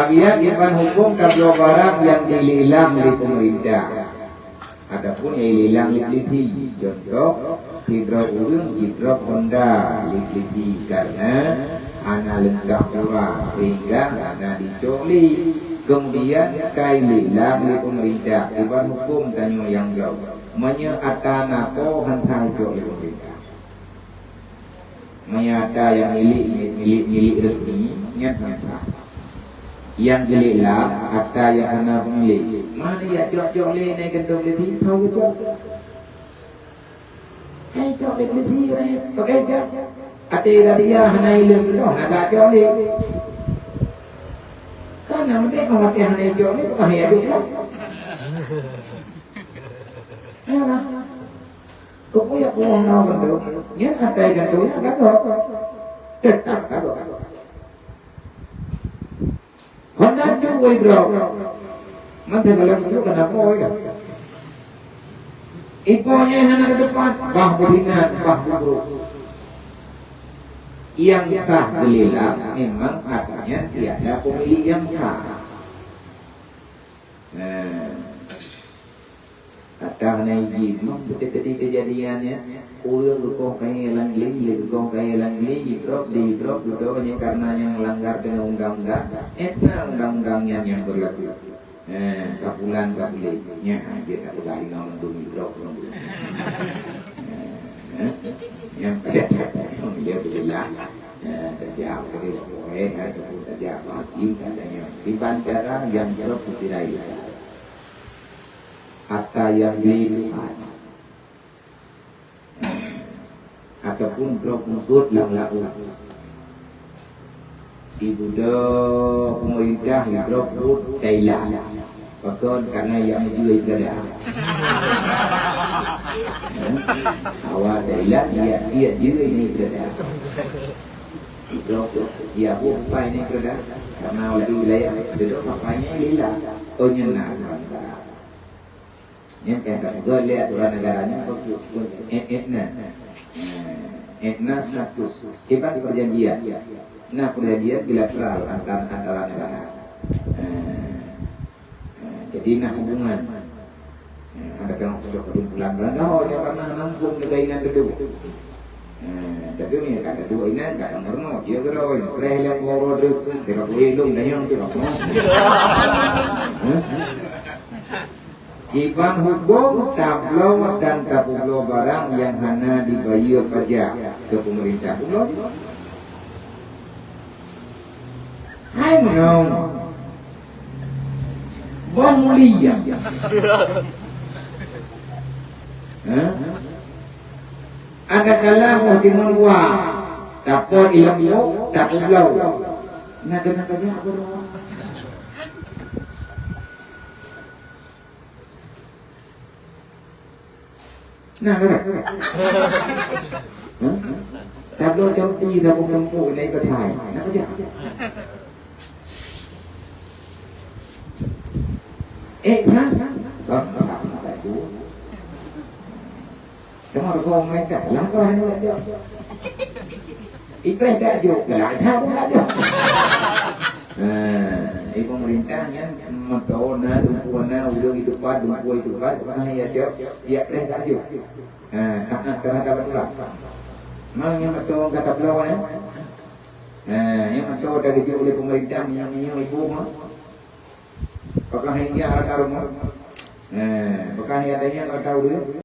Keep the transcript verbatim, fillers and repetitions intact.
Kiban huköm tabloe barang nyang jilelang lé peumeurintah ataupun nyang jilelang lé polisi. Cuntoh, sidroe ureuëng jidrop honda lé polisi kareuna hana leungkap surat sehingga hana jicok lé. Keumudian ka jilelang lé peumeurintah, kiban huköm tanyoe nyang jaweueb? Meunyoe ata na po, han sah jicok lé peumeurintah. Meunyoe ata nyang milék, milék, milék resmi, nyan han sah. Nyang jilelang ata nyang hana peumilék. Mana jak cok-cok lé nyan keuntông lé sithau cok. Hai cok lé polisi, hai pakai jak. Até radia hana ileueng, hana jak cok lé. Kan nyang penting awak hana cok lé, bukan hai aduk lah. Ya lah. Kok ya, kok na keuntông, nyan atai keuntông nyan ka gob. Teutap ka gob. Honda cu wai bro. Mantong kalau itu kenapa ya? Ipo nyan hana ke depan, bah berinan, bah buruk. Yang sah geulelang memang artinya tiada pemilik yang sah. Nah, Ata hana izin, meuh teukeudi keujadian nyan, ureuëng geukoh kayée lam glé, lé geukoh kayée lam glé, jidrop, jidrop, dudoe nyan kareuna nyang meulanggar deungon undang-undang, étna undang-undang nyan nyang beurlaku. Eh, ka bulan, ka buleuen, nyan, jeuet tapeugah inoe mandum jidrop, mandum. Eh, eh, nyang payah tapeugah, alhamdulillah. Eh, tajak, eh, eh, ataupun tajak, hakim, katanya, kiban cara nyang jidrop, putih lain. Ata nyang lé Tuhan, ataupun droe peugot lam laôt. Sibudoe peumeurintah droe peugot Thailand. Pakon? Kareuna jak meujeue ibadah. Awak Thailand jak, jak jeue ibadah. Droe peugot, ya, buet pai ibadah. Kareuna laju wilayah, droe papai nyan lila. Oh, nyan na Tuhan. Nyan ka tapeugah lé aturan negara nyan, eh, eh, na. Eh, eh, na status. Kiban perjanjian. Na perjanjian bilateral antara, antara negara. Eh, eh, jadi na hubungan. Eh, ada tengok perkumpulan barangkaho nyoe karena nampung keugaingan gedung. Eh, tapi ni kata dua inan, kata meureunoe, dia geuroi, preh lé poro tu, dia kata, "Eh, lôn dayang tu, apa?" Eh? Kiban huköm tabloe dan tapeubloe barang nyang hana jibayeue pajak keu peumeurintah. Peubloe jih. Hai meunyoe boh mulia. Hah? Ada kala boh timun wa, tapot ilam iok, tapeubloe. Nah, keunan pajak apa? Nah, nah, nah. Hah? Tabloe contoh, tabloe contoh, naik bedai. Nah, kerja. Eh, nah. Bang, bang, bang, bang, bang. Teuma rukon mereka, lah kau hanya aja. Ipreh tak jok, lah tak pun tak jok. Nah, ibu pemerintah nyan meutoe na, dumpeue na, ureueng itupat, dumpeue itupat, bukan hanya siap, siap preh tak jok. Nah, taat terhadap aturan. Mang nyang meutoe kata peulawan, eh? Nah, nyang meutoe dah geujok oleh pemerintah, minyak-minyak ibu mah. Pakon hai nyan rata rumoh. Nah, pakon hai adanya rata ureueng.